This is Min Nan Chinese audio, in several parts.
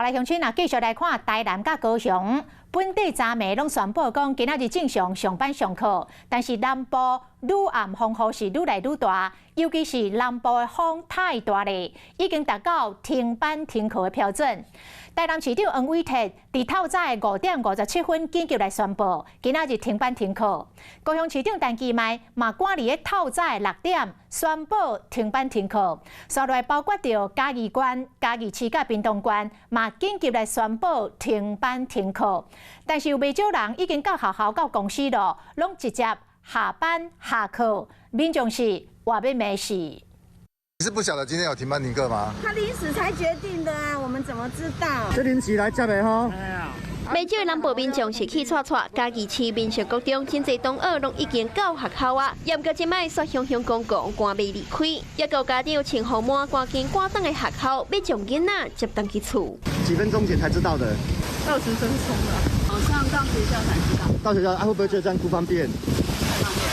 來鄉親啊，繼續來看台南佮高雄本地昨暝攏宣布講，今仔日正常上班上課，但是南部愈暗風雨是愈來愈大，尤其是南部的風太大咧，已經達到停班停課的標準。台南市長黃偉哲佇透早的5點57分緊急來宣布，今仔日停班停課。高雄市長陳其邁嘛趕佇咧透早的6點宣布停班停課，紲落來包括著嘉義縣、嘉義市佮屏東縣嘛緊急來宣布停班停課。但是有袂少人已經到學校到公司咯，攏直接下班下課，民眾是話欲罵死。你是不曉得今天有停班停課嗎？他臨時才決定的啊，我們怎麼知道？這臨時來接的吼。袂少南部民眾是氣掣掣，嘉義市民生國中真濟同學攏已經到學校啊，毋過這擺雪雄雄公公趕袂離開，也有家長穿予滿趕緊趕轉來學校，欲將囡仔接轉去厝。幾分鐘前才知道的。 20分鐘了，好像到學校才知道。到學校啊，會不會覺得這樣不方便？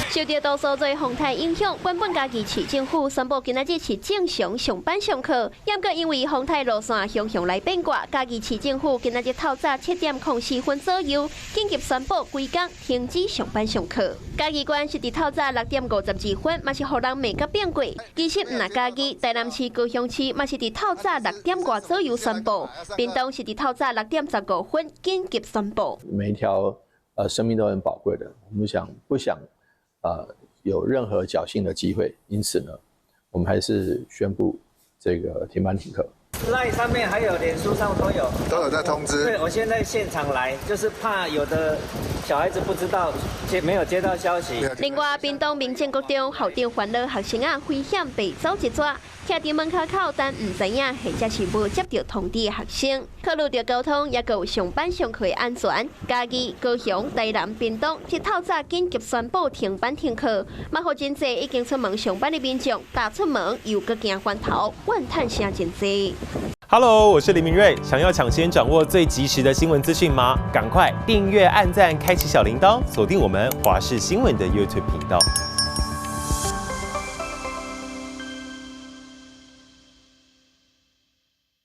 受著多所在風台影響，原本嘉義市政府宣布今仔日是正常上班上課，毋過因為風台路線雄雄來變卦，嘉義市政府今仔日透早7點04分左右，緊急宣布規工停止上班上課。嘉義縣是佇透早6點52分，嘛是予人罵甲變卦。其實毋但嘉義，台南市、高雄市嘛是佇透早6點外左右宣布，屏東是佇透早6點15分緊急宣布。每一條生命都很寶貴的，我們想不想有任何僥倖的機會，因此呢，我們還是宣布這個停班停課。 LINE 上面還有臉書上都有，都有在通知。對，我現在現場來，就是怕有的小孩子不知道接沒有接到消息。另外，屏東明正國中校長煩惱學生啊危險爬走一逝，徛佇門跤口，但毋知影或者是無接著通知的學生。考慮著交通，抑閣有上班上課的安全，嘉義、高雄、台南、屏東，這透早緊急宣布停班停課，嘛予真濟已經出門上班的民眾，踏出門又閣驚翻頭，怨嘆聲真濟。 Hello，我是林明瑞。想要搶先掌握最及時的新聞資訊嗎？趕快訂閱、按讚、開啟小鈴鐺，鎖定我們華視新聞的 YouTube 頻道。